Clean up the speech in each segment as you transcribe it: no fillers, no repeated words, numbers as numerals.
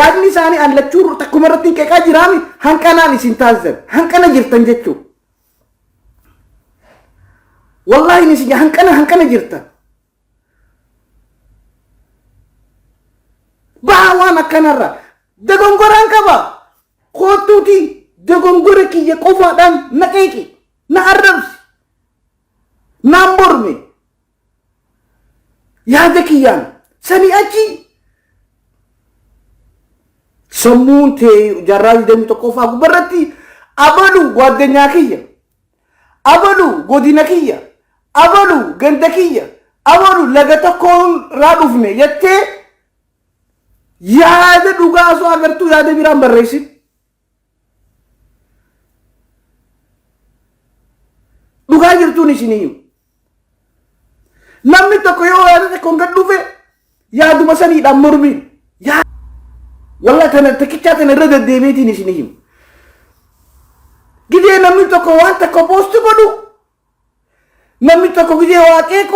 Yaadni isaanii an lachuu takkuma irratti hin qeeqaa jiraami hanqanaan isin taasisan. Hanqana jirtan jechuudha. Wallaahi isin hanqana hanqana jirtan. Baha waan akkanarra dogongoraan qaba. Koottuuti dogongora kiyya qofaadhaan na qeeqi, na arrabsi, naan mormi. Yaada kiyyaan sanii achi sammuun tee jaarraa 21ffaa gubbarratti abalu gwaaddanyaa kiyya, abalu godina kiyya, abalu ganda kiyya, abalu laga tokkoon irraa dhufne jettee yaada dhugaa osoo agartuu yaada biraan barreessin. Dhugaa jirtuun isinii. Namni tokko yoo yaada tokkoon gad dhufe yaaduma saniidhaan mormiin. Walla tana takkichaa tana irra deddeebiitiin isinii himu. Gidee namni tokko waan tokko poosti godhu namni tokko gidee waa qeequ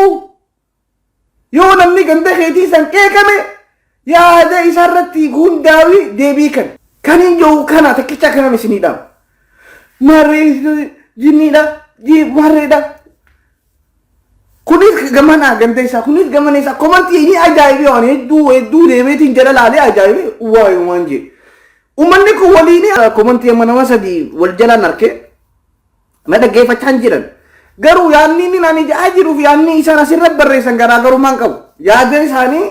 Yoo namni ganda keetii san qeeqame yaada isaarratti hundaawi deebii kan. Kan hin jiru kana takkicha kanan isinii dhaama. Maarree jinniidha maarreedha. Kunis gamana ganda isaa kunis gamana isaa komantii ni ajaa'ibee waan hedduu hedduu deemeetiin jala laalee ajaa'ibee waayumaan jee. Uummanni kun waliin komantii amma nama sadii wal jalaan arkee. Na dhaggeeffachaa hin jiran. Garuu yaadni inni ani ja'aa jiruuf yaadni isaan asirra barreessan garaagarummaa hin qabu. Yaada isaanii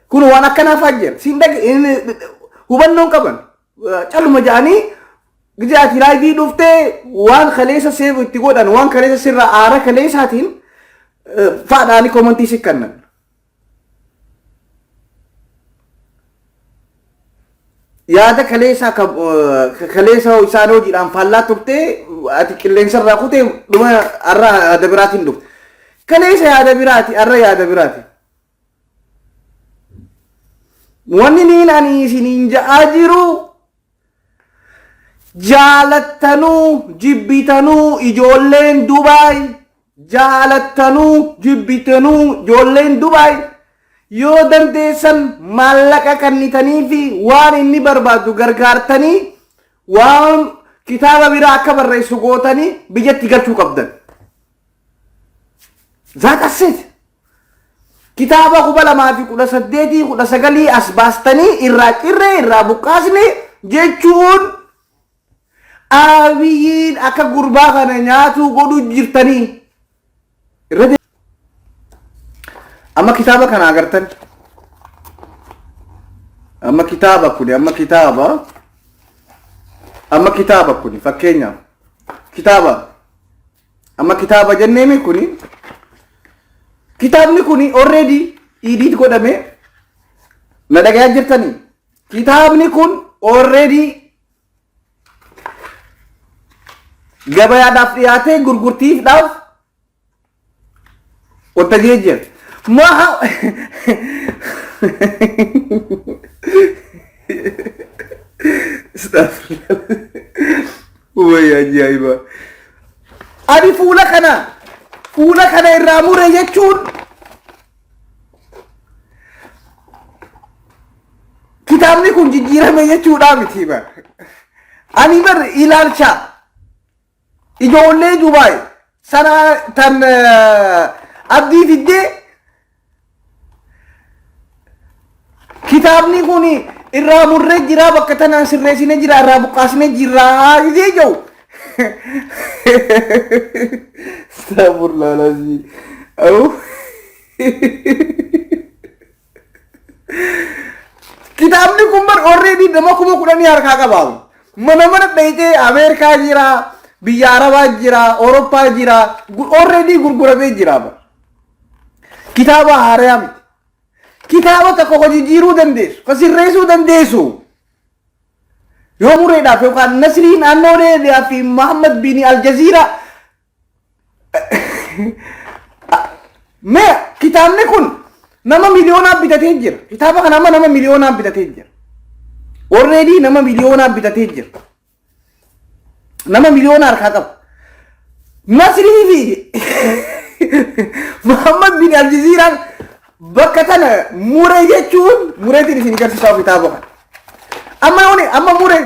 kun waan akkanaa fa'aa jira. Siin hubannoo hin qaban. Caluma ja'anii gizee ati laayivii dhuftee waan kaleessa seefu itti godhan waan kaleessa sirra aara kaleessaatiin fa'aadhaanii koomantii si kennan. Yaada kaleessaa kaleessa isaan hojiidhaan faallaa turte ati qilleensa irraa kute dhuma har'a yaada biraatiin dhufte. Kaleessa yaada biraati har'a yaada biraati. Wanni niin ani isiniin ja'aa jiru jaalattanuu jibbitanuu ijoolleen Dubaay jaalattanuu jibbitanuu ijoolleen Dubaay yoo dandeessan maallaqa kannitanii fi waan inni barbaadu gargaartanii waan kitaaba biraa akka barreessu gootanii biyyatti galchuu qabdan. That's it. Kitaaba 2018 19 as baastanii irraa cirree irraa buqqaasne jechuun Abiyyiin akka gurbaa kana nyaatuu godhuu jirtanii. Irra Amma kitaaba kana agartan. Amma kitaaba kuni amma kitaaba amma kitaaba kuni fakkeenyaaf kitaaba amma kitaaba jenneemi kuni kitaabni kuni already edit godhame na dhagayaa jirtanii kitaabni kun already gabayaadhaaf dhiyaatee gurgurtiifdhaaf wanta jee jira. Maa Way ajaa'iba. Ani fuula kana irraa mure jechuun kitaabni kun jijjiirame jechuudhaa miti bar. Ani bar ilaalcha ijoollee Dubaay sana tan abdii fiddee kitaabni kun irraa murree jira bakka tanaan sirreessine jira irraa buqqaasne jira jee jiru. Astaghfirullah alazim. Kitaabni kun bar already nama 10,000 harkaa qaba. Mana mana dhayitee Ameerikaa jira, biyya Arabaa jira, Awurooppaa jira, already gurguramee jira bar. Kitaaba haarayaa miti. Kitaaba tokko ka jijjiiruu dandeessu, ka sirreessuu dandeessu. Yoo mureedhaaf yookaan Nasriin Annoolee fi Muhammad bin Aljaziira Mee kitaabni kun nama miliyoonaan bitatee jira. Kitaaba kana amma nama miliyoonaan bitatee jira. Already nama miliyoonaan bitatee jira. Nama miliyoona harkaa qaba. Nasrii fi Muhammad bin Aljaziiraan Bakka tana mure jechuun mureetiin isin garsiisaa kitaaba kana. Amma yooni amma mure